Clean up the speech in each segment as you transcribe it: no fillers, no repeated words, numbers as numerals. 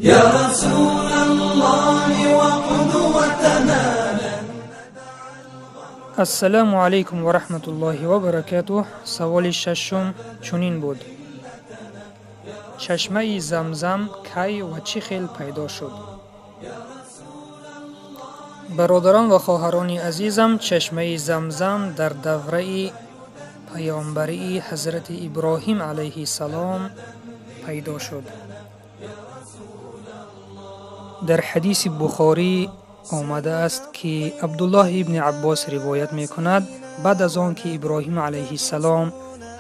يا رسول الله وقدوتنا. Ассалому алайкум ва раҳматуллоҳи ва баракатуҳ. Саволи шашум чунин буд: чашмаи Замзам кай ва чӣ хел пайдо шуд? Бародарон ва хоҳарони азизам, чашмаи Замзам дар давраи паёмбарии ҳазрати Иброҳим алайҳиссалом пайдо шуд. Дар ҳадиси Бухорӣ омадааст, ки Абдуллоҳ ибни Аббос ривоят мекунад, баъд аз он ки Иброҳим алайҳиссалом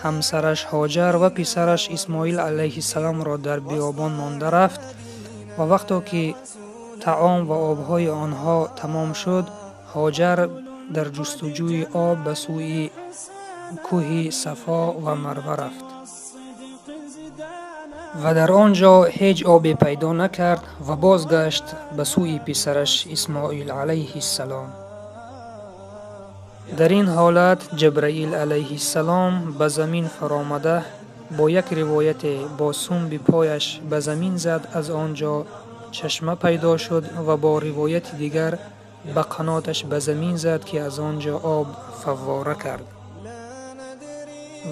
ҳамсараш Ҳоҷар ва писараш Исмоил алайҳиссаломро дар биёбон монда рафт ва вақто ки таом ва обҳои онҳо тамом шуд, Ҳоҷар дар ҷустуҷӯи об ба сӯи кӯҳи Сафо ва Марва рафт ва дар он ҷо ҳеҷ обе пайдо накард ва бозгашт ба сӯи писараш Исмоил алайҳиссалом. Дар ин ҳолат Ҷабраил алайҳиссалом ба замин фаромада, бо як ривояте бо сумби пояш ба замин зад, аз он ҷо чашма пайдо шуд ва бо ривояти дигар ба қаноташ ба замин зад, ки аз он ҷо об фаввора кард.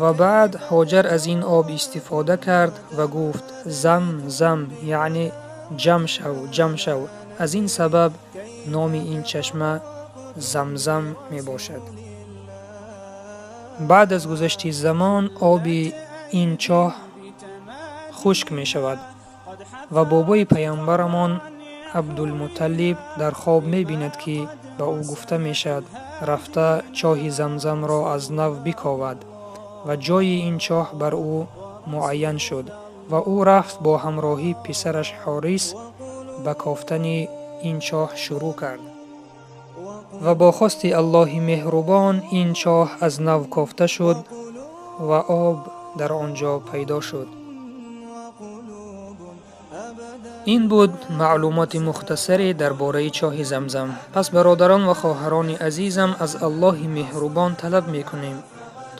Ва баъд Ҳоҷар аз ин об истифода кард ва гуфт: «Зам, зам», яъне ҷамъ шав, ҷамъ шав. Аз ин сабаб номи ин чашма Замзам мебошад. Баъд аз гузашти замон оби ин чоҳ хушк мешавад ва бобои паёмбарамон Абдулмуталлиб дар хоб мебинад, ки ба ӯ гуфта мешавад, рафта чоҳи Замзамро аз нав биковад, ва ҷои ин чоҳ бар ӯ муайян шуд ва ӯ рафт, бо ҳамроҳии писараш Ҳорис ба кофтани ин чоҳ шурӯъ кард ва бо хости Аллоҳи меҳрубон ин чоҳ аз нав кофта шуд ва об дар он ҷо пайдо шуд. Ин буд маълумоти мухтасаре дар бораи чоҳи Замзам. Пас, бародарон ва хоҳарони азизам, аз Аллоҳи меҳрубон талаб мекунем,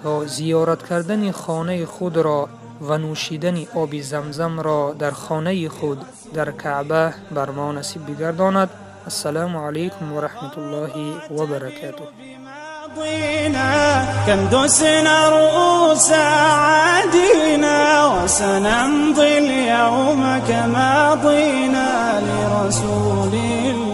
то зиёрат кардани хонаи худро ва нӯшидани оби Замзамро дар хонаи худ дар Каъба бар мо насиб бигардонад. Ассалому алайкум ва раҳматуллоҳи ва баракатуҳ. كم دسنا رؤوس عادينا وسنمضي اليوم كما ضينا لرسول الله.